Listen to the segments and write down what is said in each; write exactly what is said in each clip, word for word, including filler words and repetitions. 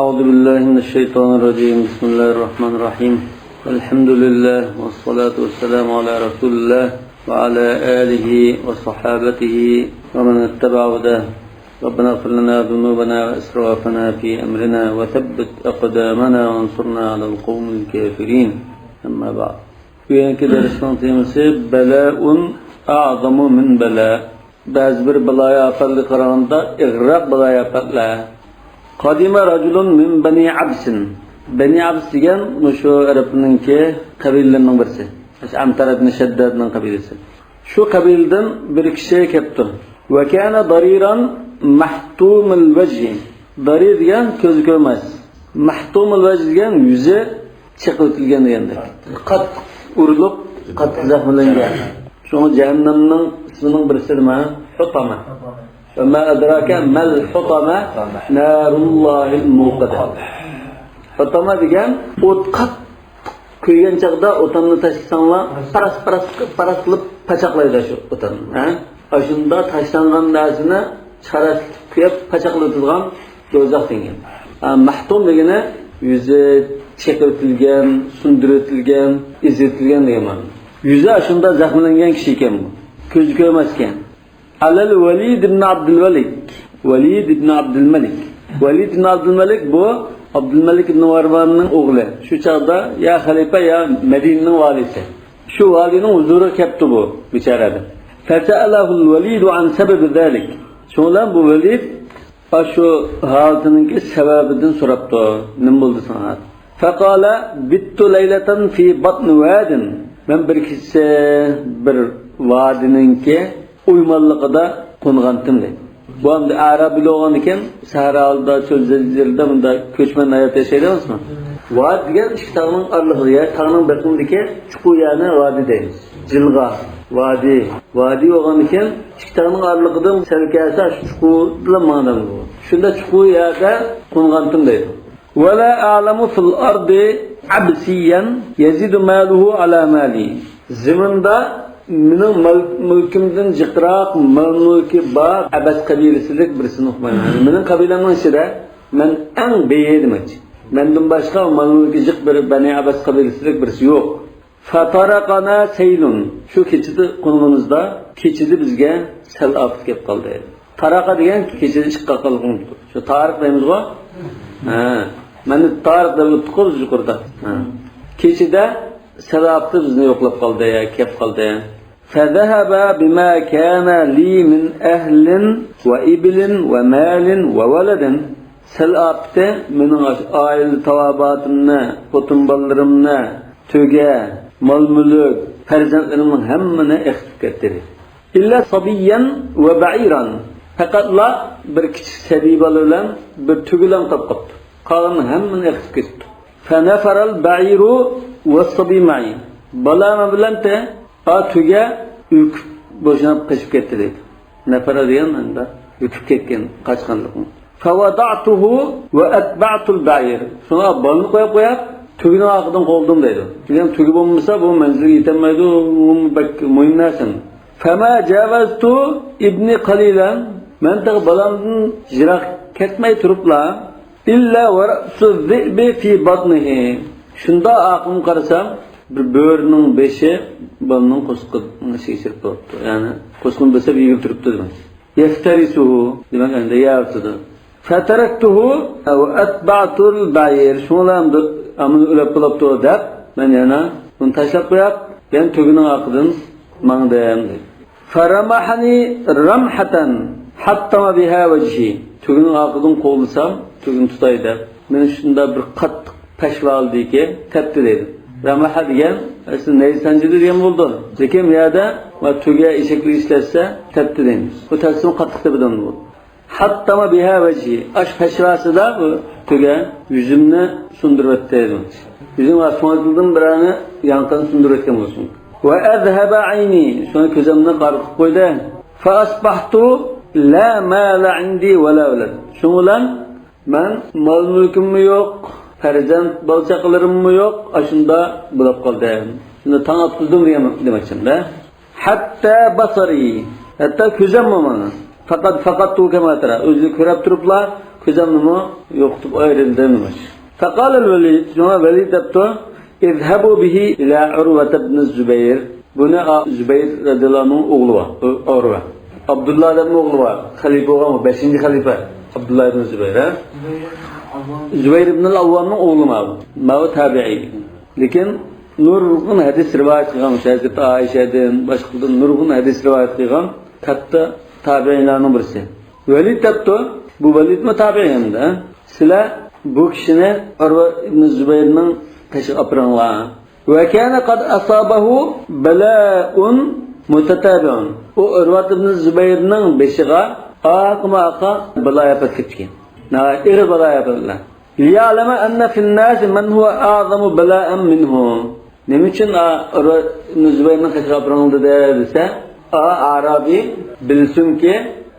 أعوذ بالله من الشيطان الرجيم. بسم الله الرحمن الرحيم. الحمد لله والصلاة والسلام على رسول الله وعلى آله وصحابته ومن اتبع هداه. ربنا اغفر لنا ذنوبنا وإسرافنا في أمرنا وثبت أقدامنا وانصرنا على القوم الكافرين. أما بعد. بۈگۈنكى دەرسنىڭ تېمىسى بەلائۇن ئەئزەمۇ مىن بەلا. بەزى بىر بالايىئاپەتلەرگە قارىغاندا ئېغىرراق بالايىئاپەتلەر. قدم رجل من بني عبس. بەنى ئەبس دېگەن مۇشۇ ئەرەبنىڭكى قەبىلىلىرىنىڭ بىرسى. ئەمتەر ئىبنى شەددادنىڭ قەبىلىسى. شۇ قەبىلىدىن بىر كىشى كەپتۇ. وكان ضريرا محتوم الوجه. دارىر دېگەن كۆزى كۆرمەس. مەھتۇمۇل ۋەجھ دېگەن يۈزى چېقىۋېتىلگەن دېگەندەك. قاتتىق ئۇرۇلۇپ، قاتتىق زەخىملەنگەن. شۇڭا جەھەننەمنىڭ ئىسمىنىڭ بىرسى نېمە؟ ھۇتامە. وما أدراك ما الحطمة، نار الله الموقدة. ھۇتامە دېگەن ئوت قاتتىق كۆيگەن چاغدا ئوتۇننى تاشلىساڭلار، پاراس، پاراس، پاراس قىلىپ پاچاقلايدۇ شۇ ئوتۇننى، ھە؟ ئاشۇنداق تاشلانغان نەرسىنى چاراسلىتىپ قويۇپ پاچاقلىتىدىغان دوزاخ دېگەن. ھە، مەھتۇم دېگىنى يۈزى چېقىۋېتىلگەن، سۇندۇرۇۋېتىلگەن، ئېزىۋېتىلگەن دېگەن مەنىدە. يۈزى ئاشۇنداق زەخىملەنگەن كىشى ئىكەن بۇ. كۆزى كۆرمەسكەن. ئەلەل ۋەلىد ئىبن ئابدۇلمەلىك. ۋەلىد ئىبن ئابدۇلمەلىك. ۋەلىد ئىبن ئابدۇلمەلىك بۇ ئابدۇلمەلىك ئىبن مەرۋاننىڭ ئوغلى. شۇ چاغدا يا خەلىپە، يا مەدىنىنىڭ ۋالىسى. شۇ ۋالىنىڭ ھۇزۇرىغا كەپتۇ بۇ بىچارە. فسأله الوليد عن سبب ذلك. شۇنىڭ بىلەن بۇ ۋەلىد ئاشۇ ھالىتىنىڭكى سەۋەبىدىن سوراپتۇ. نېمە بولدى ساڭا؟ فقال بت ليلة في بطن واد. مەن بىر كېچىسى بىر ۋادىنىڭكى ئويمانلىقىدا قونغانتىم دەيدۇ. بۇ ئەمدى ئەرەبىي بولغان ئىكەن، سەھرادا، چۆل جەزىرىدە بۇنداق كۆچمەن ھايات ياشايدۇ ئەمەسمۇ؟ ۋادى دېگەن ئىككى تاغنىڭ ئارىلىقىدا، يا تاغنىڭ بېقىنىدىكى چوققا يەرنى ۋادى دەيمىز. جىلغا، ۋادى. ۋادى بولغان ئىكەن، ئىككى تاغنىڭ ئارىلىقىدا سەل كەلسە شۇ چوققىدا ماڭىدۇ. شۇنداق چوققا يەردە قونغانتىم دەيدۇ. ولا أعلم في الأرض عبسيا يزيد ماله على مالي. زېمىندا مېنىڭ مال مۈلكۈمدىن جىقراق مال مۈلكى بار ئەبەس قەبىلىسىدەك بىرسىنى ئۇقمايمەن. يەنى مېنىڭ قەبىلەمنىڭ ئىچىدە مەن ئەڭ بېيى دېمەكچى. مەندىن باشقا مال مۈلكى جىق بىر بەنى ئەبەس قەبىلىسىدەك بىرسى يوق. فطرقنا سيل. شۇ كېچىدە قونغىنىمىزدا كېچىدە بىزگە سەل ئاپىتى كەپ قالدى. تاراقا دېگەن كېچىدە ئىشقا قالغان. شۇ تارىق دەيمىزغۇ؟ ھە. مەن تارىق دەپ ئۆتتۇققۇ بىز يۇقىرىدا. ھە. كېچىدە سەل ئاپىتى بىزنى يوقلاپ قالدى، كەپ قالدى. فذهب بما كان لي من أهل وإبل ومال وولد. سەل ئاپىتى مېنىڭ ئاشۇ ئائىلە تاۋابىئاتىمنى، خوتۇن بالىلىرىمنى، تۆگە، مال مۈلۈك، پەرزەنتلىرىمنىڭ ھەممىنى ئېقىتىپ كەتتى. إلا صبيا وبعيرا. پەقەتلا بىر كىچىك سەبىي بالا بىلەن بىر تۆگىلەن قاپقاپتۇ. قالغىنىنىڭ ھەممىنى ئېقىتىپ كېتىپتۇ. فنفر البعير والصبي معي. بالا بىلەن تۆگە ئۈركۈپ بوشىنىپ قېچىپ كەتتى دەيدۇ. نەفەرە دېگەن مەنىدە ئۆتۈپ كەتكەن، قاچقانلىقنى. فوضعته وأتبعت البعير. شۇڭا بالىنى قويۇپ قويۇپ، تۆگىنىڭ ئارقىدىن قوغلىدىم دەيدۇ. دېگەن تۆگە بولمىسا بۇ مەنزىلگە يېتەلمەيدۇ، ئۇمۇ بەك مۇھىم نەرسە. فما جاوزت ابني قليلا. مەن تېخى بالامدىن يىراق كەتمەي تۇرۇپلا، إلا ورأس الذئب في بطنه. شۇنداق ئارقىمغا قارىسام، بىر بۆرىنىڭ بېشى بالىنىڭ قورسىقىنىڭ ئىچىگە كىرىپ تۇرۇپتۇ. يەنى قورسىقىنى بۆسۈپ يېگىلى تۇرۇپتۇ دېمەك. يفترسه، دېمەك، ئەمدى يەۋېتىدۇ. فتركته وأتبعت البعير. شۇڭا ئەمدى ئامىنى ئۆلۈپ بولۇپتۇ دەپ، مەن يەنە ئۇنى تاشلاپ قويۇپ، يەنە تۆگىنىڭ ئارقىدىن ماڭدىم دەيدۇ. فرمحني رمحة حطم بها وجهي. تۆگىنىڭ ئارقىدىن قوغلىسام، تۆگىنى تۇتاي دەپ، مېنى شۇنداق بىر قاتتىق پەشۋالىدىكى تەپتى دەيدۇ. رەمەھە دېگەن ئەسلى نەيزە سانجىدى دېگەن بولىدۇ. لېكىن بۇ يەردە تۆگە ئېشەكلىك ئىشلەتسە تەپتى دەيمىز. بۇ تەپسىمۇ قاتتىق تېپىدۇ بۇ. حطم بها وجهي. ئاشۇ پەشۋاسىدا بۇ تۆگە يۈزۈمنى سۇندۇرۇۋەتتى دەيدۇ. يۈزۈم سۇڭايتىلدىن بىرەرنى يانقىنى سۇندۇرۇۋەتكەن بولسۇن. وأذهب عيني. شۇڭا كۆزۈمنى قارا قىلىپ قويدى. فأصبحت لا مال عندي ولا ولد. شۇنىڭ بىلەن مەن مال مۈلكۈممۇ يوق، پەرزەنت بالا چاقىلىرىممۇ يوق، ئاشۇنداق بولۇپ قالدىم. شۇندا تاڭ ئاتقۇزدۇم دېگەن دېمەكچىمدە. حتى بصري، ھەتتا كۆزۈممۇ مانا. فقد فقدته كما ترى، ئۆزى كۆرۈپ تۇرۇپلا كۆزۈمنىمۇ يوقىتىپ ئايرىلدىم، دېمەكچى. فقال الوليد، شۇڭا ۋەلىد دەپتۇ، اذهبوا به إلى عروة بن الزبير. بۇنى ئا-، زۇبەير رەزىياللاھۇ ئەنھۇنىڭ ئوغلى بار، ئۇ ئۇرۋە. ئابدۇللا دەپمۇ ئوغلى بار. خەلىپە بولغان، بەشىنچى خەلىپە. ئابدۇللا ئىبن زۇبەير، ھە؟ زۇبەير ئىبن ئاۋۋامنىڭ ئوغلى ماۋۇ. ماۋۇ تابىئىي. لېكىن نۇرغۇن ھەدىس رىۋايەت قىلغان، ھەزرىتى ئائىشەدىن، باشقىدىن نۇرغۇن ھەدىس رىۋايەت قىلغان كاتتا تابىئىيلارنىڭ بىرسى. ۋەلىد دەپتۇ، بۇ ۋەلىدمۇ تابىئىي ئەمدى. سىلەر بۇ كىشىنى ئۇرۋە ئىبن زۇبەيرنىڭ قېشىغا ئاپىرىڭلار. وكان قد أصابه بلاء متتابع. ئۇ ئۇرۋەت ئىبن زۇبەيرنىڭ بېشىغا ئارقىمۇ ئارقا بالايىئاپەت كېلىپتىكەن. ناھايىتى ئېغىر بالايىئاپەتلەر. ليعلم أن في الناس من هو أعظم بلاء منه. نېمە ئۈچۈن ئا، ئۇرۋەت ئىبن زۇبەيرنىڭ قېشىغا ئاپىرىڭ دېدى دېسە، ئا، ئارابىي بىلسۇنكى،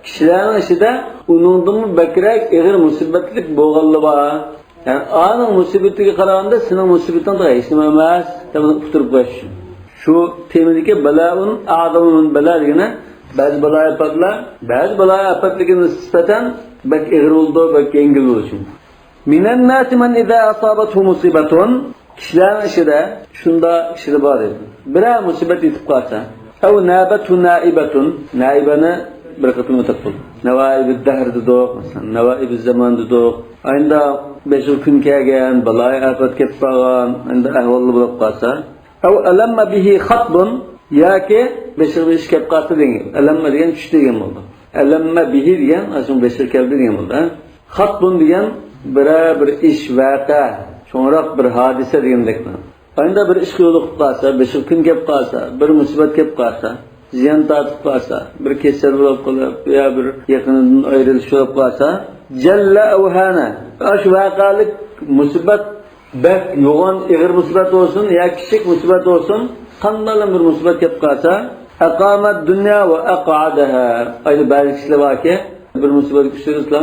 كىشىلەرنىڭ ئىچىدە ئۇنىڭدىنمۇ بەكرەك ئېغىر مۇسىبەتلىك بولغانلار بار. يەنى ئانىڭ مۇسىبىتىگە قارىغاندا سېنىڭ مۇسىبىتىڭ تېخى ھېچنېمە ئەمەس دەپ ئۇتتۇرۇپ قويۇش ئۈچۈن. شۇ تېمىدىكى بلاء أعظم من بلاء دېگىنى بەزى بالايىئاپەتلەر، بەزى بالايىئاپەتلىكى نىسبەتەن بەك ئېغىر بولىدۇ، بەك يەڭگىل بولۇشى مۇمكىن. من الناس من إذا أصابته مصيبة، كىشىلەرنىڭ ئىچىدە شۇنداق كىشىلەر بار دەيدۇ. بىرەر مۇسىبەت يېتىپ قالسا، أو نابته نائبة، نائىبەنى بىر قېتىم ئۆتەپ بولدۇق. ناۋائىبى دەھر دېدۇق، مەسىلەن، ناۋائىبى زامان دېدۇق. ئەمدى بېشىغا كۈن كەلگەن، بالايىئاپەت كېلىپ قالغان، ئەمدى ئەھۋاللار بولۇپ قالسا، أو ألم به خطب، ياكى بېشىغا بىر ئىش كەپ قالسا دېگەن گەپ. ئەلەممە دېگەن چۈشتى دېگەن بولىدۇ. ئەلەممە بىھى دېگەن ئاشۇنىڭ بېشىغا كەلدى دېگەن بولىدۇ. خەتبۇن دېگەن بىرەر بىر ئىش، ۋەقە، چوڭراق بىر ھادىسە دېگەندەك. ئاينىدا بىر ئىشقا يولۇقۇپ قالسا، بېشىغا كۈن كەپ قالسا، بىر مۇسىبەت كەپ قالسا، زىيان تارتىپ قالسا، بىر كېسەل بولۇپ قالىپ يا بىر يېقىنىدىن ئايرىلىش بولۇپ قالسا، جەللە ئەۋ ھانە. ئاشۇ ۋەقەلىك مۇسىبەت بەك يوغان، ئېغىر مۇسىبەت بولسۇن يا كىچىك مۇسىبەت بولسۇن، قانداقلا بىر مۇسىبەت كەپ قالسا، ئەقامەت دۇنيا ۋە ئەقئەدەھا. ئەينى بەزى كىشىلەر باركى، بىر مۇسىبەتكە ئۇچرىسىلا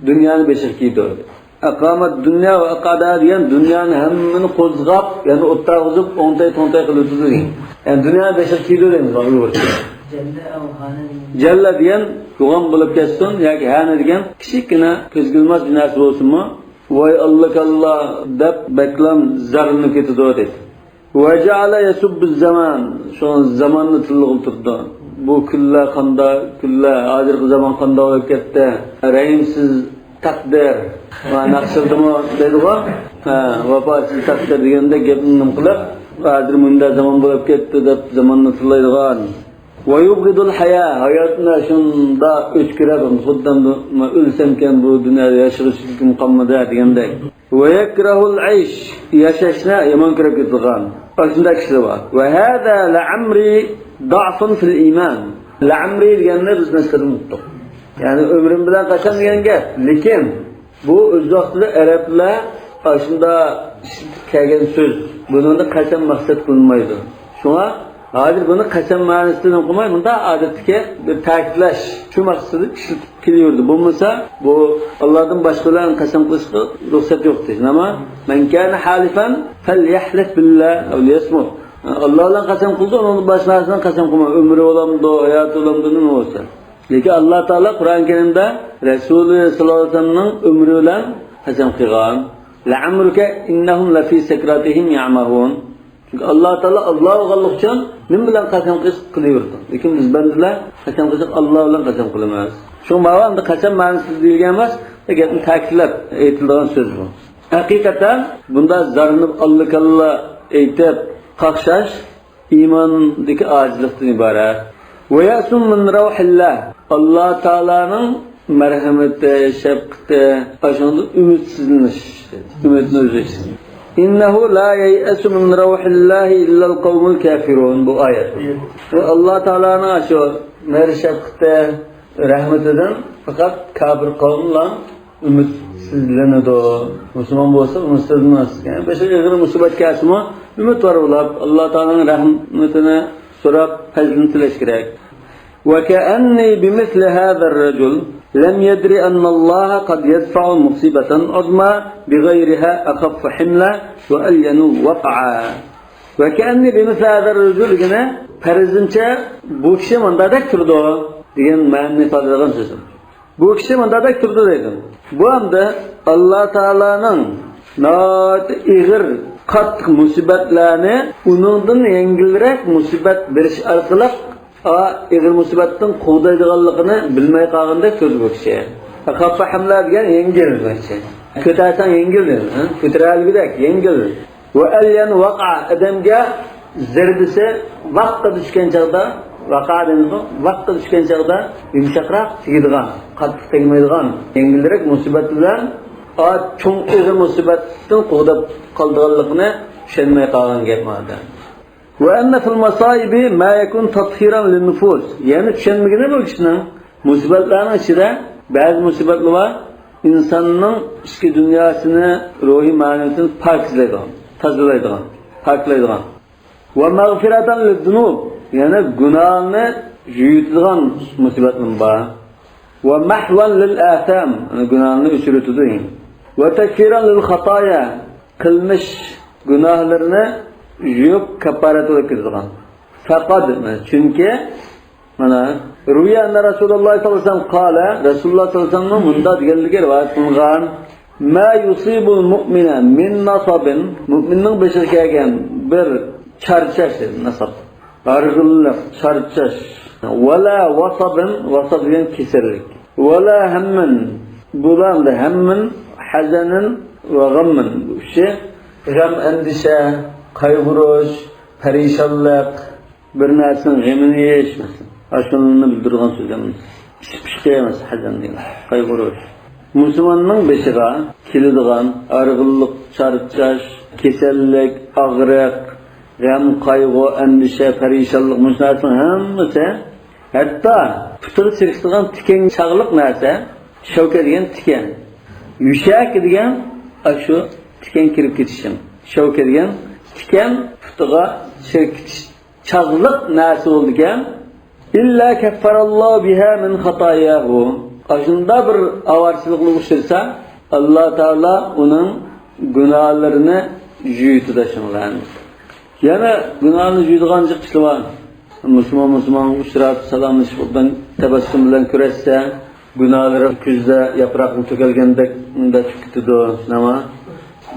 دۇنيانى بېشىغا كىيدۇرىدۇ. ئەقامەت دۇنيا ۋە ئەقئەدەھا دېگەن دۇنيانى ھەممىنى قوزغاپ، يەنى ئوتتۇرىغا قوزۇپ، ئوڭتاي-توڭتاي قىلىۋېتىدۇ دېگەن. يەنى دۇنيانى بېشىغا كىيدۇرىدۇ دېگەن ئۇيغۇرچە. جەللە دېگەن يوغان بولۇپ كەتسۇن ياكى ھانە دېگەن كىچىككىنە كۆزگە ئىلماس بىر نەرسە بولسىمۇ، ۋاي ئاللا كاللا دەپ بەكلام زارلىنىپ كېتىدۇ دەيدۇ. ۋەجەئەلە يەسۇببۇز زامان، شۇڭا زاماننى تىللىغىلى تۇرىدۇ. بۇ كۈنلەر قانداق كۈنلەر، ھازىرقى زامان قانداق بولۇپ كەتتى، رەھىمسىز تەقدىر. ۋە ناخشىلىدىمۇ دەيدىغۇ، ھە، ۋاپاسىز تەقدىر دېگەندەك گەپنى نېمە قىلىپ، ھازىر مۇنداق زامان بولۇپ كەتتى دەپ زاماننى تىللايدىغان. ۋەيۇبغىدۇل ھايا، ھاياتنى شۇنداق ئۆچكىرەپ، خۇددى ئۆلسەمكەن بۇ دۇنيادا ياشىغۇچىلىكىم قالمىدى دېگەندەك. ۋەيەكرەھۇل ئەيش، ياشاشنى يامان كۆرۈپ كېتىدىغان ئاشۇنداق كىشىلەر بار. ۋەھازا لەئەمرى دەئفۇن فىل ئىمان. لەئەمرى دېگەننى بىز مەسىلىدىن ئۇنتۇق. يەنى ئۆمرۈم بىلەن قەسەم دېگەن گەپ. لېكىن بۇ ئۆز ۋاقتىدا ئەرەبلەر ئاشۇنداق ئىشلىتىپ كەلگەن سۆز. بۇنىڭدا قەسەم مەقسەت قىلىنمايدۇ. شۇڭا ھازىر بۇنى قەسەم مەنىسىدىن ئوقۇماي، مۇنداق ئادەتتىكى بىر تەكىتلەش، شۇ مەقسەتتە ئىشلىتىپ كېلىۋېرىدۇ. بولمىسا، بۇ ئاللادىن باشقا بىلەن قەسەم قىلىشقا رۇخسەت يوق دەيدۇ. ئەمما، مەن كانە ھالىفەن فەليەھلىف بىللا ئەۋ لىيەسمۇت. ئاللا بىلەن قەسەم قىلىدۇ، ئۇنىڭدىن باشقا نەرسىدىن قەسەم قىلماي. ئۆمرى بولامدۇ، ھاياتى بولامدۇ، نېمە بولسا. لېكىن ئاللا تائالا قۇرئان كەرىمدە رەسۇلى ساللاللاھۇ ئەلەيھى ۋەسەللەمنىڭ ئۆمرى بىلەن قەسەم قىلغان. لەئەمرۇكە ئىننەھۇم لەفى سەكراتىھىم يەئمەھۇن. چۈنكى ئاللا تائالا ئاللا بولغانلىقى ئۈچۈن نېمە بىلەن قەسەم قىلسا قىلىۋېرىدۇ. لېكىن بىز بەندىلەر قەسەم قىلساق ئاللا بىلەن قەسەم قىلىمىز. شۇڭا ماۋۇ ئەمدى قەسەم مەنىسىدە دېيىلگەن ئەمەس، گەپنى تەكىتلەپ ئېيتىلىدىغان سۆز بۇ. ھەقىقەتەن بۇنداق زارلىنىپ ئاللا كاللا ئېيتىپ قاقشاش ئىماندىكى ئاجىزلىقتىن ئىبارەت. ۋەيەسۇم مىن رەۋھىللا. ئاللا تائالانىڭ مەرھەمىتى، شەپقىتى، ئاشۇنىڭدىن ئۈمىدسىزلىنىش، ئۈمىدنى ئۈزۈش. ئىننەھۇ لا يەيئەسۇ مىن رەۋھىللاھى ئىللەل قەۋمۇل كافىرۇن. بۇ ئايەت. ئاللا تائالانىڭ شۇ مېھرى شەپقىتى، رەھمىتىدىن پەقەت كاپىر قەۋملا ئۈمىدسىزلىنىدۇ. مۇسۇلمان بولسا ئۈمىدسىزلىنمەس. يەنى بەشەر ئېغىر مۇسىبەت كەلسىمۇ ئۈمىدۋار بولۇپ، ئاللا تائالانىڭ رەھمىتىنى سوراپ، پەزلىنى تىلەش كېرەك. وكأني بمثل هذا الرجل لم يدر أن الله قد يدفع مصيبة عظمى بغيرها أخف حملا وألين وقعا. وكأني بمثل هذا الرجل دېگىنى پەرىزىمچە بۇ كىشى مۇنداقتەك تۇرىدۇ دېگەن مەنىنى ئىپادىلەيدىغان سۆز. بۇ كىشى مۇنداق دەپ تۇرىدۇ دەيدۇ. بۇ ئەمدى ئاللا تائالانىڭ ناھايىتى ئېغىر، قاتتىق مۇسىبەتلەرنى ئۇنىڭدىن يەڭگىلرەك مۇسىبەت بېرىش ئارقىلىق ئا، ئېغىر مۇسىبەتتىن قوغدايدىغانلىقىنى بىلمەي قالغاندەك تۇرىدۇ بۇ كىشى. خەففەھەملە دېگەن يەڭگىل بۇ كىشى. كۆتەرسەڭ يەڭگىل دېدى، ھە؟ كۆتۈرەلىگۈدەك يەڭگىل. ۋە ئەلين ۋەقە، ئادەمگە زەربىسى ۋاققا چۈشكەن چاغدا، ۋەقە دەيمىزغۇ، ۋاققا چۈشكەن چاغدا يۇمشاقراق تېگىدىغان، قاتتىق تەگمەيدىغان، يەڭگىلرەك مۇسىبەت بىلەن ئا، چوڭ ئېغىر مۇسىبەتتىن قوغداپ قالىدىغانلىقىنى چۈشەنمەي قالغان گەپ مانا. وأن في المصائب ما يكون تطهيرا للنفوس. يەنى چۈشەنمىگىنى بۇ كىشىنىڭ مۇسىبەتلەرنىڭ ئىچىدە بەزى مۇسىبەتلەر بار، ئىنساننىڭ ئىچكى دۇنياسىنى، روھىي مەنىۋىيىتىنى پاكىزلايدىغان، تازىلايدىغان، پاكلايدىغان. ومغفرة للذنوب، يەنى گۇناھنى يۇيۇتىدىغان مۇسىبەتلەر بار. ومحوا للآثام، يەنى گۇناھنى ئۆچۈرۈۋېتىدۇ. وتكفيرا للخطايا، قىلمىش گۇناھلىرىنى يۇيۇپ كاپپارەت قىلىپ كېتىدىغان. فقد، چۈنكى، مانا، روي أن رسول الله صلى الله عليه وسلم قال، رەسۇلۇللا سەللەللاھۇ ئەلەيھى ۋەسەللەمنىڭ مۇنداق دېگەنلىكى رىۋايەت قىلىنغان. ما يصيب المؤمن من نصب، مۇئمىننىڭ بېشىغا كەلگەن بىر چارچاش، نەسەب، ھارغىنلىق، چارچاش. ولا وصب، ۋەسەب دېگەن كېسەللىك. ولا ھەممىن، بۇلار ھەممىن، ھەزەنىن ۋە غەممىن. بۇ ئۈچى غەم، ئەندىشە، قايغۇرۇش، پەرىشانلىق، بىر نەرسىنىڭ غېمىنى يېيىش، مەسىلەن. ئاشۇنى بىلدۈرىدىغان سۆز ئەمەس. ئىچ پۇشقى ئەمەس، ھەزەن دېگەن. قايغۇرۇش. مۇسۇلماننىڭ بېشىغا كېلىدىغان ھارغىنلىق، چارچاش، كېسەللىك، ئاغرىق، غەم، قايغۇ، ئەندىشە، پەرىشانلىق، مۇشۇ نەرسىنىڭ ھەممىسى، ھەتتا پۇتىغا چىركىتىدىغان تىكەن چاغلىق نەرسە، شەۋكە دېگەن تىكەن. يۈشەكى دېگەن ئاشۇ تىكەن كىرىپ كېتىشىڭ. شەۋكە دېگەن تىكەن پۇتىغا چىركىتىش چاغلىق نەرسە بولىدىكەن. إلا كفر الله بها من خطاياه. ئاشۇنداق بىر ئاۋارىچىلىقنى ئۇچرىسا، ئاللا تائالا ئۇنىڭ گۇناھلىرىنى يۇيۇتىدۇ شۇنىڭ بىلەن. يەنە گۇناھنى يۇيىدىغان جىق ئىشلار بار. مۇسۇلمان مۇسۇلمانغا ئۇچراپ، سالاملىشىپ، ئوبدان تەبەسسۇم بىلەن كۆرۈشسە، گۇناھلىرى كۈزدە ياپراقنى تۆكەلگەندەك، ئۇنداق چۈشۈپ كېتىدۇ. شۇنداقمۇ؟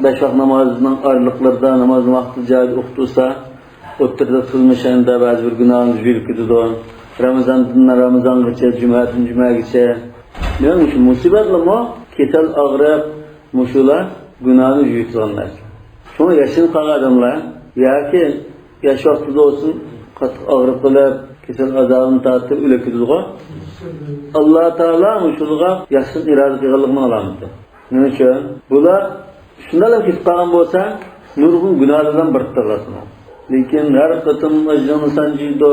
بەش ۋاق نامازنىڭ ئارىلىقلىرىدا، نامازنى ۋاقتىدا جايىدا ئوقۇتۇلسا، ئوتتۇرىدا تۇرمۇش ئەمدى بەزى بىر گۇناھىمىز يۇيۇلۇپ كېتىدۇ. رامىزاندىن رامىزانغىچە، جۈمەدىن جۈمەگىچە. دېمەك، مۇشۇ مۇسىبەتلىرىمۇ، كېسەل، ئاغرىق، مۇشۇلار گۇناھنى يۇيۇتىدىغان نەرسە. شۇڭا ياشىنىپ قالغان ئادەملەر ياكى ياش ۋاقتىدا بولسۇن، قاتتىق ئاغرىپ قېلىپ، كېسەل ئازابىنى تارتىپ ئۆلۈپ كېتىدىغۇ. ئاللا تائالا مۇشۇلارغا ياخشىلىق ئىرادە قىلغانلىقىنىڭ ئالامىتى. نېمە ئۈچۈن؟ بۇلار شۇنداقلا كېتىپ قالغان بولسا، نۇرغۇن گۇناھلار بىلەن بىر تۇتاشلىدۇ. لېكىن ھەر قېتىم ئۆزىنى سانجىيدۇ،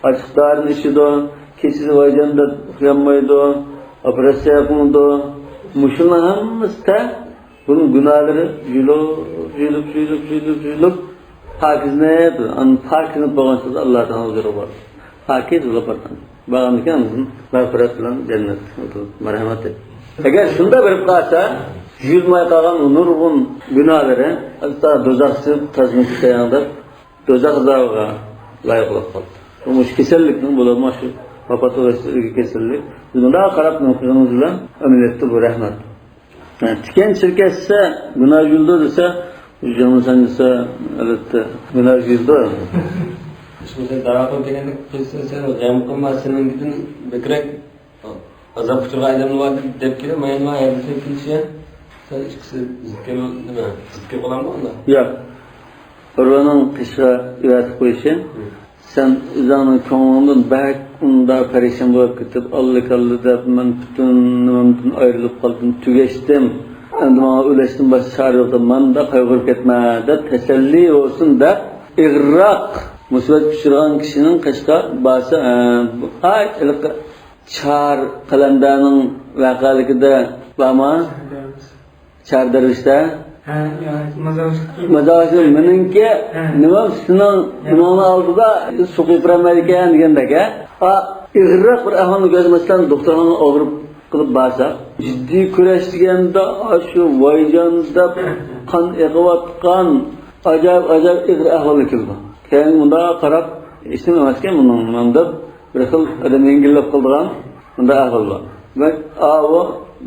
ئاچلىق دارىنى ئىچىدۇ، كېچىدە ۋايجان دەپ ئۇخلىيالمايدۇ، ئوپېراتسىيە قىلىنىدۇ. مۇشۇلار ھەممىسىدە بۇنىڭ گۇناھلىرى يۇيۇلۇپ، يۇيۇلۇپ، يۇيۇلۇپ، يۇيۇلۇپ، يۇيۇلۇپ، پاكىزلىنىپ، ئاندىن پاكىزلىنىپ بولغان چاغدا ئاللا تائالا ھۇزۇرىغا بارىدۇ. پاكىز بولۇپ بارىدۇ. بارغاندىكىن ئاندىن مەغپىرەت بىلەن جەننەت، مەرھەمەت. ئەگەر شۇنداق بېرىپ قالسا، يۇيۇلماي قالغان نۇرغۇن گۇناھلىرى، ھەتتا دوزاخ سىزىپ تازىلىنىپ كېتەيەڭ دەپ، دوزاخ ئازابىغا لايىق بولۇپ قالدى. بۇ مۇشۇ كېسەللىكنىڭ بولۇپ، مۇشۇ ۋاپات بولۇش كېسەللىك. بۇنداق قاراپ نۇقتىڭىز بىلەن ئەمەلىيەتتە بۇ رەھمەت. تىكەن چىركەشسە گۇناھ يۇيۇلىدۇ دېسە، جاننى سانجىسا، ئەلۋەتتە، گۇناھ يۇيۇلىدۇ. شۇ سەن داۋا قىل دېگەندەك قىلسا، سەن غەم قىلما، سېنىڭكىدىن بەكرەك ئازاب ئۇچرىغان ئادەملەر بار دەپ كېلىپ، مايان ما ھەدىسنى كېلىشى، سەن ئىككىسى زىت كېلىپ، نېمە، زىت كېلىپ قالامدۇ ئۇنداق؟ ياق. بىر-بىرىنىڭ قېشىغا ئېۋەتىپ قويۇشى. سەن ئۆزۈڭنىڭ كۆڭلۈڭدىن بەك ئۇنداق پەرىشان بولۇپ كېتىپ، ئاللا-كاللا دەپ، مەن پۈتۈن نېمەمدىن ئايرىلىپ قالدىم، تۈگەشتىم. ئەمدى ماڭا ئۆلۈشتىن باشقا چارە يوق دەپ، مانداق قايغۇرۇپ كەتمە دەپ، تەسەللى بولسۇن دەپ، ئېغىرراق مۇسىبەتكە ئۇچرىغان كىشىنىڭ قېشىغا بارسا، ئە، ئاي، ھېلىقى چار قەلەندەرنىڭ ۋەقەلىكىدە بارما؟ چار دەرۋىشتە؟ ھە، يا، مازار باشلىقى. مازار باشلىقى، مېنىڭكى ھە. نېمەم سېنىڭ ھە. نېمەڭنىڭ ئالدىدا سۇ قۇيۇپ بېرەلمەيدىكەن دېگەندەك، ھە. ئا، ئېغىرراق بىر ئەھۋالنى كۆرسە، مەسىلەن، دوختۇرخانىغا ئاغرىپ قېلىپ بارساق، جىددىي كۈرەش دېگەندە، ئاشۇ ۋايجان دەپ، قان ئېقىۋاتقان، ئاجايىپ، ئاجايىپ ئېغىر ئەھۋالغا كېلىدۇ. كەينىگە مۇنداق قاراپ، ھېچنېمە ئەمەسكەن بۇنىڭ، نېمەم دەپ، بىر خىل ئادەم يەڭگىللەپ قالىدىغان مۇنداق ئەھۋال بار. دېمەك، ئاۋۇ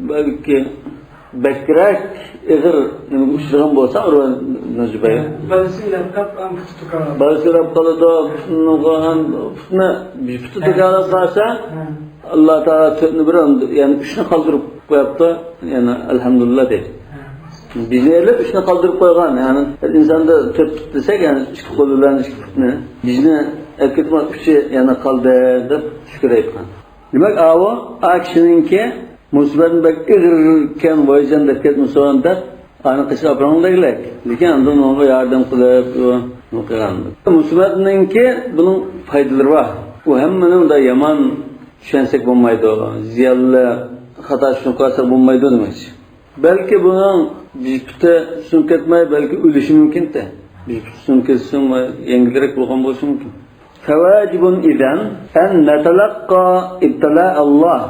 بەلكى بەكرەك ئېغىر نېمىگە ئۇچرىغان بولسا، ئۇرۋا بىن زۇبەير. بالىسى ئېلەپ قاپ، ئام پۇتى تۇتۇپ قالىدۇ. بالىسى ئېلەپ قالىدۇ، پۇتىنى، پۇتىنى، پۇتى تۇتۇپ قالسا، ھە. ئاللا تائالا تۆتنى بىر، يەنى ئۈچنى قالدۇرۇپ قويۇپتۇ، يەنى ئەلھەمدۇلىللا دەيدۇ. ھە. بىزنى ئېلىپ ئۈچنى قالدۇرۇپ قويغان، يەنى ئىنساندا تۆت پۇت دېسەك، يەنى ئىككى قول بىلەن ئىككى پۇتنى، بىزنى ئەكېتىپ ئۈچى يەنە قالدى دەپ شۈكۈر ئېيتقان. دېمەك، ئاۋۇ، ئا كىشىنىڭكى مۇسىبەتنى بەك ئېغىركەن، ۋايجان دەپ كەتمىسۇن دەپ، ئانى قېشىغا ئاپىرىڭ دېگۈلەك. لېكىن ئاندىن ئۇنىڭغا ياردەم قىلىپ، نېمە قىلغان. مۇسىبەتنىڭكى بۇنىڭ پايدىلىرى بار. ئۇ ھەممىنى مۇنداق يامان چۈشەنسەك بولمايدۇ. زىيانلىق، خاتا چۈشىنىپ قالساق بولمايدۇ دېمەكچى. بەلكى بۇنىڭ بىر پۇتى سۇنۇپ كەتمەي، بەلكى ئۆلۈشى مۇمكىنتى. بىر پۇتى سۇنۇپ كەتسە، يەڭگىلرەك بولغان بولۇشى مۇمكىن. فواجب إذن أن نتلقى ابتلاء الله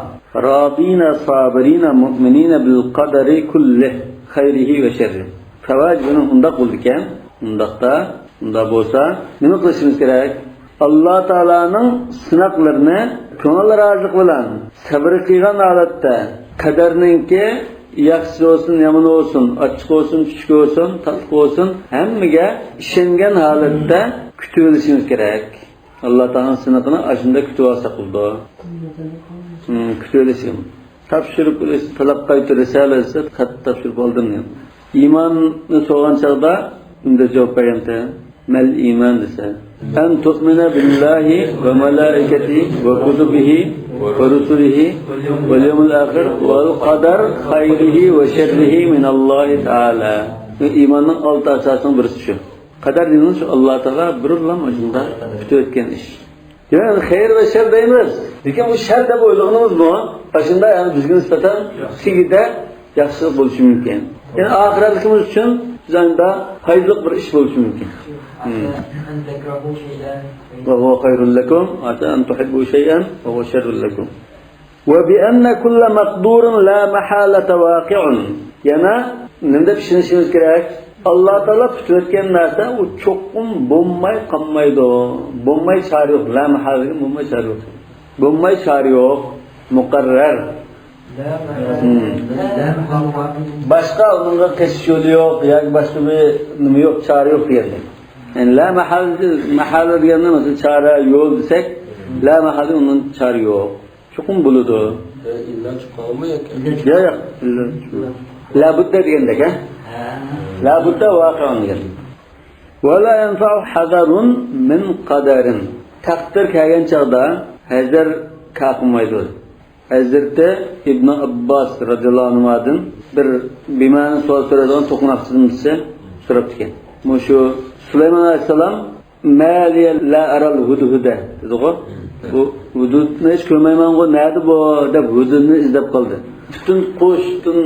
راضين صابرين مؤمنين بالقدر كله خيره وشره. فواجب ئۇنداق بولىدىكەن، ئۇنداقتا، ئۇنداق بولسا نېمە قىلىشىمىز كېرەك؟ ئاللا تائالانىڭ سىناقلىرىنى كۆڭۈل رازىلىقى بىلەن سەۋر قىلغان ھالەتتە، قەدەرنىڭكى ياخشىسى بولسۇن، يامىنى بولسۇن، ئاچچىقى بولسۇن، چۈچۈكى بولسۇن، تاتلىقى بولسۇن، ھەممىگە ئىشەنگەن ھالەتتە كۈتۈۋېلىشىمىز كېرەك. ئاللا تائالانىڭ سىنىقىنى ئاشۇنداق كۈتۈۋالساق بولىدۇ. ھىم، كۈتۈۋېلىشىم. تاپشۇرۇپ، تالاپ قايتۇرۇشالىسا، خەت تاپشۇرۇپ ئالدىم دېگەن. ئىماننى سورىغان چاغدا، بۇنداق جاۋاب بەرگەنتى، مەل ئىمان دېسە، أن تؤمن بالله وملائكته وكتبه ورسله واليوم الآخر والقدر خيره وشره من الله تعالى. ئىماننىڭ ئالتە ئاساسىنىڭ بىرسى شۇ. قەدەر دېگىنىمىز شۇ، ئاللا تائالا بۇرۇنلا مۇشۇنداق پۈتۈۋەتكەن ئىش. دېمەك، خەير ۋە شەر دەيمىز. لېكىن بۇ شەر دەپ ئويلىغىنىمىزمۇ، ئاشۇنداق، يەنى بىزگە نىسبەتەن تېگىدە ياخشىلىق بولۇشى مۇمكىن. يەنى ئاخىرەتلىكىمىز ئۈچۈن بىز ئاندا پايدىلىق بىر ئىش بولۇشى مۇمكىن. ھىم. وهو خير لكم، وعسى أن تحبوا شيئا وهو شر لكم. وبأن كل مقدور لا محالة واقع. يەنە نېمە دەپ ئىشىنىشىمىز كېرەك؟ ئاللا تائالا پۈتۈۋەتكەن نەرسە ئۇ چوقۇم بولماي قالمايدۇ. بولماي چارە يوق. لا مەھالە دېگەن بولماي چارە يوق. بولماي چارە يوق. مۇقەررەر. ھىم. باشقا ئۇنىڭغا قېچىش يولى يوق ياكى باشقا بىر نېمە يوق، چارە يوق دېگەندەك. يەنى لا مەھالە، مەھالە دېگەندە، مەسىلەن، چارە، يول دېسەك، لا مەھالە، ئۇنىڭ چارە يوق. چوقۇم بولىدۇ. ئىللا چىقارمۇ ياكى؟ ياق، ياق. ئىللا. لا بۇددا دېگەندەك، ھە؟ لا بۇددا ۋاقىئۇن دېگەن. ولا ينفع حذر من قدر. تەقدىر كەلگەن چاغدا ھەزەر كار قىلمايدۇ. ھەزرىتى ئىبنى ئابباس رەزىياللاھۇ ئەنھۇدىن بىر بىمەنە سوئال سورايدىغان توقۇناقچىدىن بىرسى سوراپتىكەن. مۇشۇ سۇلايمان ئەلەيھىسسالام، ما لي لا أرى الهدهد دېدىغۇ. بۇ ھۇدھۇدنى ھېچ كۆرمەيمەنغۇ، نەدە بۇ دەپ ھۇدھۇدنى ئىزدەپ قالدى. پۈتۈن قۇش، پۈتۈن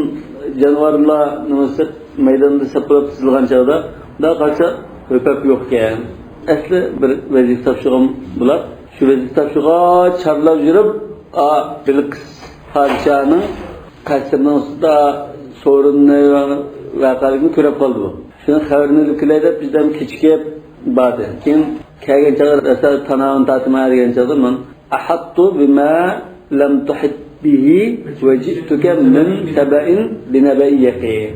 جانىۋارلار نېمىسى مەيداندا سەپلەپ تىزىلغان چاغدا، مۇنداق قارىسا، ھۆپەپ يوقكەن. ئەسلى بىر ۋەزىپە تاپشۇرغان بۇلار. شۇ ۋەزىپە تاپشۇرغان چارلاپ يۈرۈپ، ئا، بىلقىس پادىشاھنىڭ قەسرىنىڭ ئۈستىدە سورۇننى، ۋەقەلىكنى كۆرۈپ قالدى بۇ. شۇنىڭ خەۋىرىنى ئېلىپ كېلەي دەپ، بىردەم كېچىكىپ باردى. كېيىن كەلگەن چاغدا رەسۇل پاناھىنى تارتىمەن دېگەن چاغدا، مەن أحطت بما لم تحط به وجئتك من سبأ بنبأ يقين.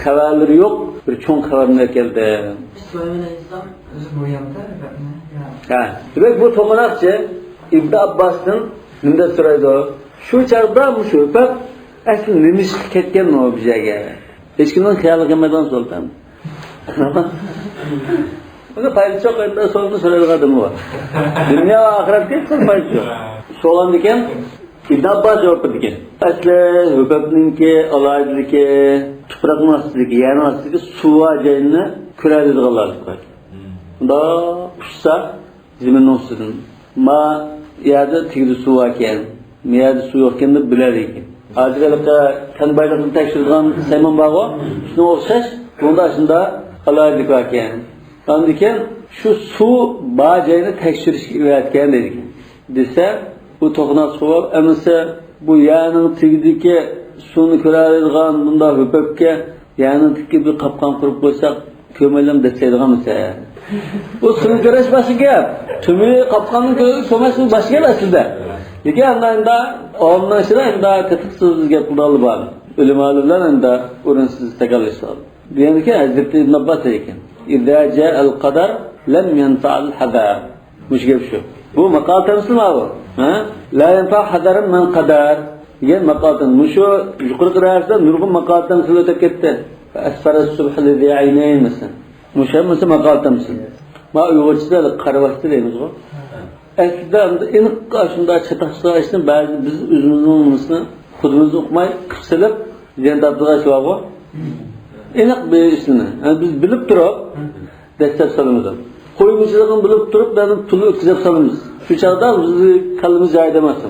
خەۋەرلىرى يوق بىر چوڭ خەۋەرنى ئەكەلدىم. سۇلايمان ئەلەيھىسسالام ئۆزى بۇ يەردە، ھە. دېمەك، بۇ توقۇناقچى ئىبن ئابباستىن نېمە دەپ سورايدۇ؟ شۇ چاغدا مۇشۇ ھۆپەپ ئەسلى نېمە ئىشقا كەتكەن بۇ يەرگە؟ ھېچكىمنىڭ خىيالىغا كەلمەيدىغان سوئال. ئۇنىڭ پايدىسى يوق، ئەمدى سوئالنى سورايدىغان ئادەم بار. دۇنيا ۋە ئاخىرەتكە ھېچقانداق پايدىسى يوق. سوراغاندىكىن، ئىبن ئابباس جاۋاب بېرىدىكەن. ئەسلى ھۆپەپنىڭكى ئالاھىدىلىكى، تۇپراقنىڭ ئاستىدىكى، يەرنىڭ ئاستىدىكى سۇ بار جاينى كۆرەلەيدىغانلار دەپ قويدى. مۇنداق ئۇچسا، زېمىننىڭ ئۈستىدىن. ما يەردە تېگىدە سۇ باركەن، ما يەردە سۇ يوقكەن دەپ بىلەلەيدىكەن. ھازىر ھېلىقى تەن بايلىقىنى تەكشۈرىدىغان سايمان بارغۇ، شۇنىڭغا ئوخشاش، بۇنىڭدا ئاشۇنداق ئالاھىدىلىك باركەن. ئاندىن كېيىن شۇ سۇ بار جاينى تەكشۈرۈشكە ئەۋەتكەن دەيدىكەن. دېسە، بۇ توقۇناقچى بولۇپ، ئەمىسە بۇ يەرنىڭ تېگىدىكى سۇنى كۆرەلەيدىغان بۇنداق ھۆپەپكە يەرنىڭ تېگى بىر قاپقان قۇرۇپ قويساق، كۆرمەيلەم دەتسەيدىغانمىسەن؟ بۇ سۇنى كۆرۈش باشقا گەپ. تۈمى قاپقاننىڭ كۆرۈش باشقا گەپ ئەسلىدە. لېكىن ئەمدى، ئەمدى ئاۋامنىڭ ئىچىدە ئەمدى تېتىقسىز گەپ قىلىدىغانلار بار. ئۆلىمالار بىلەن ئەمدى ئورۇنسىز تەكرارلىشىدىغان. دېگەنكى ھەزرىتى ئىبن ئابباس دەيدىكەن، «إذا جاء القدر لم ينفع الحذر.» مۇشۇ گەپ شۇ. بۇ ماقالە تەمسىل ماۋۇ. ھە؟ «لا ينفع حذر من قدر» دېگەن ماقالە تەمسىل. مۇشۇ يۇقىرىقى دەرستە نۇرغۇن ماقالە تەمسىل ئۆتۈپ كەتتى. «أسفر الصبح لذي عينين» مەسىلەن. مۇشۇ ھەممىسى ماقالە تەمسىل. ما ئۇيغۇرچىسى قارىۋاستى دەيمىزغۇ. ئەسلىدە ئەمدى ئېنىق ئاشۇنداق چاتاق چاتاق ئىشنى بەزى بىز ئۆزىمىزنىڭ نېمىسىنى خۇدىمىز ئۇقماي قىپ سېلىپ زىيان تارتىدىغان ئىش بارغۇ. ئېنىق بىر ئىشنى، يەنى بىز بىلىپ تۇرۇپ دەسسەپ سالىمىز. قويمىچىلىقىنى بىلىپ تۇرۇپ، يەنى پۇل ئۆتكۈزۈپ سالىمىز. شۇ چاغدا بىزنىڭ كاللىمىز جايىدا ئەمەس.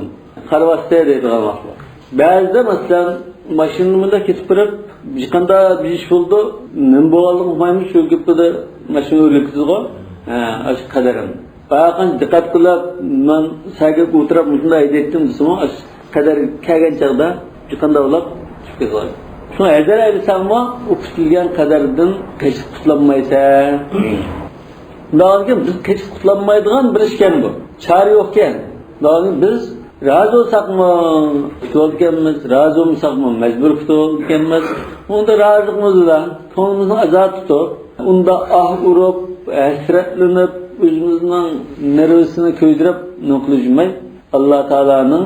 قارىۋاستى دەيدىغان ۋاقىت بار. بەزىدە، مەسىلەن، ماشىنىنى مۇنداق كېتىپ بېرىپ، ھېچقانداق بىر ئىش بولىدۇ، نېمە بولغانلىقىنى ئۇقمايمىز، شۇ گېپىدە ماشىنا ئۆرلەپ كېتىدىغۇ. ھە، ئاشۇ قەدەرىم. بايىقى دىققەت قىلىپ، مەن سەگەك ئولتۇرۇپ مۇشۇنداق ھەيدەيتتىم دېسىمۇ، ئاشۇ قەدەر كەلگەن چاغدا ھېچقانداق بولۇپ چۈشۈپ كېتىدۇ. شۇڭا ھەزەر ئەيلىسەڭمۇ، ئۇ پۈتۈلگەن قەدەردىن قېچىپ قۇتۇلالمايسەن. شۇنداقكەن، بىز قېچىپ قۇتۇلالمايدىغان بىر ئىشكەن بۇ. چارە يوقكەن. شۇنداقكەن، بىز رازى بولساقمۇ قۇتۇلىدىكەنمىز، رازى بولمىساقمۇ مەجبۇر قۇتۇلىدىكەنمىز. ئۇندا رازىلىقىمىز بىلەن كۆڭلىمىزنى ئازاد تۇتۇپ، ئۇندا ئاھ ئۇرۇپ، ھەسرەتلىنىپ، ئۆزىمىزنىڭ نېرۋىسىنى كۆيدۈرۈپ، نېمە قىلىپ يۈرمەي، ئاللا تائالانىڭ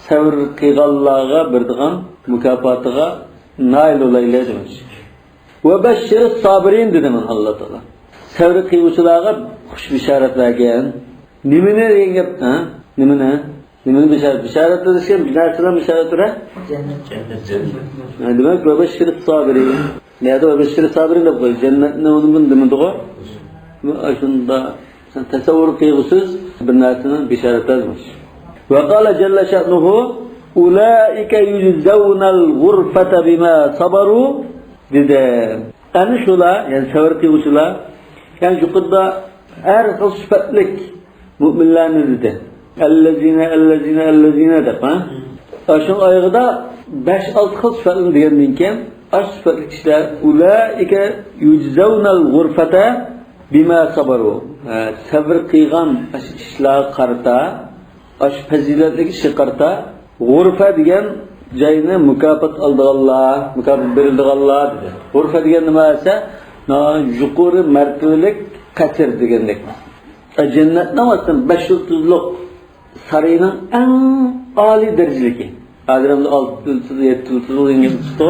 سەۋر قىلغانلارغا بېرىدىغان مۇكاپاتىغا نائىل بولايلى دېمەكچى. «وبشر الصابرين» دېدى مانا ئاللا تائالا. سەۋر قىلغۇچىلارغا خۇش بېشارەت بەرگىن. نېمىنى دېگەن گەپ؟ ھە؟ نېمىنى؟ نېمىنى بېشارەت؟ بېشارەت دېسەم، بىر نەرسە بىلەن بېشارەت بېرە؟ جەننەت. جەننەت، جەننەت. ھە، دېمەك، «وبشر الصابرين». نەدە «وبشر الصابرين» دەپ قويدى؟ جەننەتنى ئۇنىڭ بىلەن دېمىدىغۇ؟ شۇنداق. سەن تەسەۋۋۇر قىلغۇسىز بىر نەرسىنى بېشارەت بەرمىش. «وقال جل شأنه: أولئك يجزون الغرفة بما صبروا» دېدى. ئەنە شۇلار، يەنى سەۋر قىلغۇچىلار، يەنى يۇقىرىدا ھەر خىل سۈپەتلىك مۆمىنلەرنى دېدى. «الذين، الذين، الذين» دەپ، ھە؟ ئاشۇنىڭ ئايىغىدا بەش-ئالتە خىل سۈپەتنى دېگەندىن كېيىن، ئاشۇ سۈپەتلىك كىشىلەر، «أولئك يجزون الغرفة بما صبروا». ھە، سەۋر قىلغان ئاشۇ ئىشلارغا قارىتا، ئاشۇ پەزىلەتلىك ئىشقا قارىتا غۇرفە دېگەن جاينى مۇكاپات ئالىدىغانلار، مۇكاپات بېرىلىدىغانلار دېدى. غۇرفە دېگەن نېمە دېسە، يۇقىرى مەرتىۋىلىك قەسىر دېگەندەك. جەننەتنىڭ مەسىلەن بەش يۇلتۇزلۇق سارىيىنىڭ ئەڭ ئالىي دەرىجىلىكى. ھازىر ئەمدى ئالتە يۇلتۇز، يەتتە يۇلتۇز بولغان يەر چىقتى.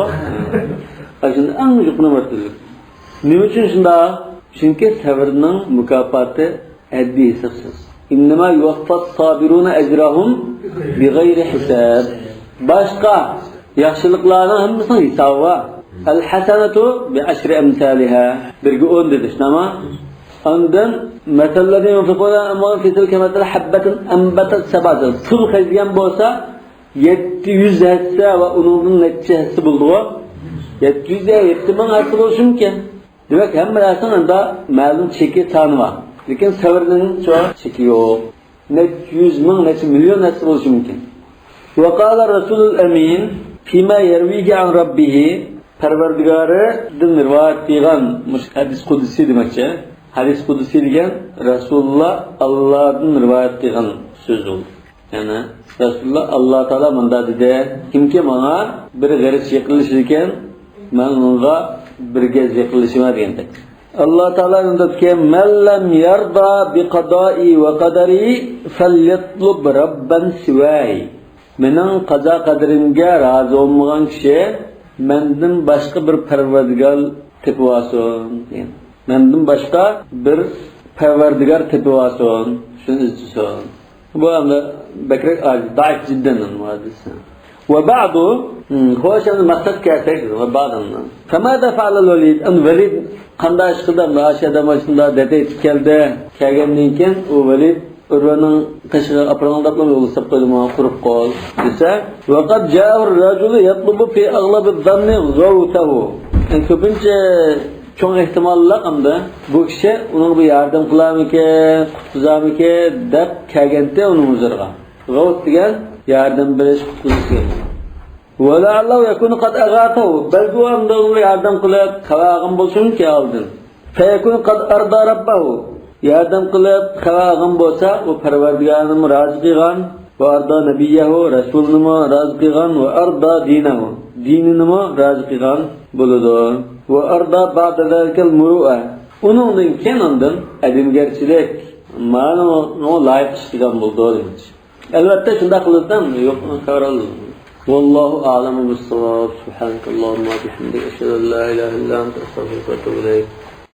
ئاشۇنداق ئەڭ يۇقىرى مەرتىۋىلىك. نېمە ئۈچۈن شۇنداق؟ چۈنكى سەۋرنىڭ مۇكاپاتى ھەددى ھېسابسىز. «إنما يوفى الصابرون أجرهم بغير حساب». باشقا ياخشىلىقلارنىڭ ھەممىسىنىڭ ھېسابى بار. «الحسنة بعشر أمثالها». بىرگە ئون دېدى، شۇنداقمۇ؟ ئاندىن، «مثل الذين ينفقون أموالهم في سبيل الله كمثل حبة أنبتت سبع سنابل». پۇل خەجلىگەن بولسا، يەتتە يۈز ھەسسە ۋە ئۇنىڭدىن نەچچە ھەسسە بولىدىغۇ؟ يەتتە يۈز يا يەتتە مىڭ ھەسسە بولۇشى مۇمكىن. دېمەك، ھەممە نەرسىنىڭ ئەمدى مەلۇم چېكى، سانى بار. لېكىن سەۋرنىڭچۇ چېكى يوق. نەچچە يۈز مىڭ، نەچچە مىليون ھەسسە بولۇشى مۇمكىن. وقال الرسول الأمين فيما يرويه عن ربه، پەرۋەردىگارىدىن رىۋايەت قىلغان مۇشۇ ھەدىس قۇدسىي دېمەكچى. ھەدىس قۇدسىي دېگەن رەسۇلۇللا ئاللادىن رىۋايەت قىلغان سۆز بولدى. يەنى رەسۇلۇللا، ئاللا تائالا مۇنداق دېدى، كىمكى ماڭا بىر غېرىچ يېقىنلىشىدىكەن، مەن ئۇنىڭغا بىر گەز يېقىنلىشىمەن دېگەندەك. ئاللا تائالا مۇنداق دېدىكەن، مەن لەم يەردا بىقادائى ۋە قەدەرى فەليەتلۇب رەببەن سىۋاي. مېنىڭ قازا قەدىرىمگە رازى بولمىغان كىشى مەندىن باشقا بىر پەرۋەردىگار تېپىۋالسۇن دېگەن. مەندىن باشقا بىر پەرۋەردىگار تېپىۋالسۇن، شۇنى ئىزدىسۇن. بۇ ئەمدى بەكرەك ئاجىز، دەئىف جىددەن بۇ ھەدىس. ۋە بەئدۇ، ھىم، خوش، ئەمدى مەقسەتكە كەلسەك، ۋە بەئدۇ. فەماذا فەئەلەل ۋەلىد؟ ئەمدى ۋەلىد قانداق ئىش قىلدى؟ ئەمدى ئاشۇ ئادەم ئاشۇنداق دەپ ئېيتىپ كەلدى. كەلگەندىن كېيىن ئۇ ۋەلىد ئۇرۋانىڭ قېشىغا ئاپىرىڭ دەپلا يولغا ساپ قويدى، ماڭا قۇرۇق قول دېسە، ۋەقەد جائەھۇر رەجۇلۇ يەتلۇبۇ فى ئەغلەبىز زاننى غەۋسەھۇ. يەنى كۆپىنچە چوڭ ئېھتىماللىق ئەمدى بۇ كىشى ئۇنىڭغا بىر ياردەم قىلارمىكىن، قۇتقۇزارمىكىن دەپ كەلگەنتى ئۇنىڭ ھۇزۇرىغا. غەۋس دېگەن ياردەم بېرىش، قۇتقۇزۇش دېگەن. ولعله يكون قد أغاثه، بەلكى ئۇ ئەمدى ئۇنىڭغا ياردەم قىلىپ خەۋەر ئالغان بولۇشى مۇمكىن ئالدىن. فيكون قد أرضى ربه، ياردەم قىلىپ خەۋەر ئالغان بولسا، ئۇ پەرۋەردىگارىنىمۇ رازى قىلغان. وأرضى نبيه، رەسۇلىنىمۇ رازى قىلغان، وأرضى دينه، دىنىنىمۇ رازى قىلغان بولىدۇ. وأرضى بعد ذلك المروءة، ئۇنىڭدىن كېيىن ئاندىن ئادەمگەرچىلىك، مانا ئۇنىڭغا لايىق ئىش قىلغان بولىدۇ دېمەكچى. ئەلۋەتتە شۇنداق قىلىدىغان يوق، قارار. والله أعلم بالصواب. سبحانك اللهم وبحمدك، أشهد أن لا إله إلا أنت، أستغفرك وأتوب إليك.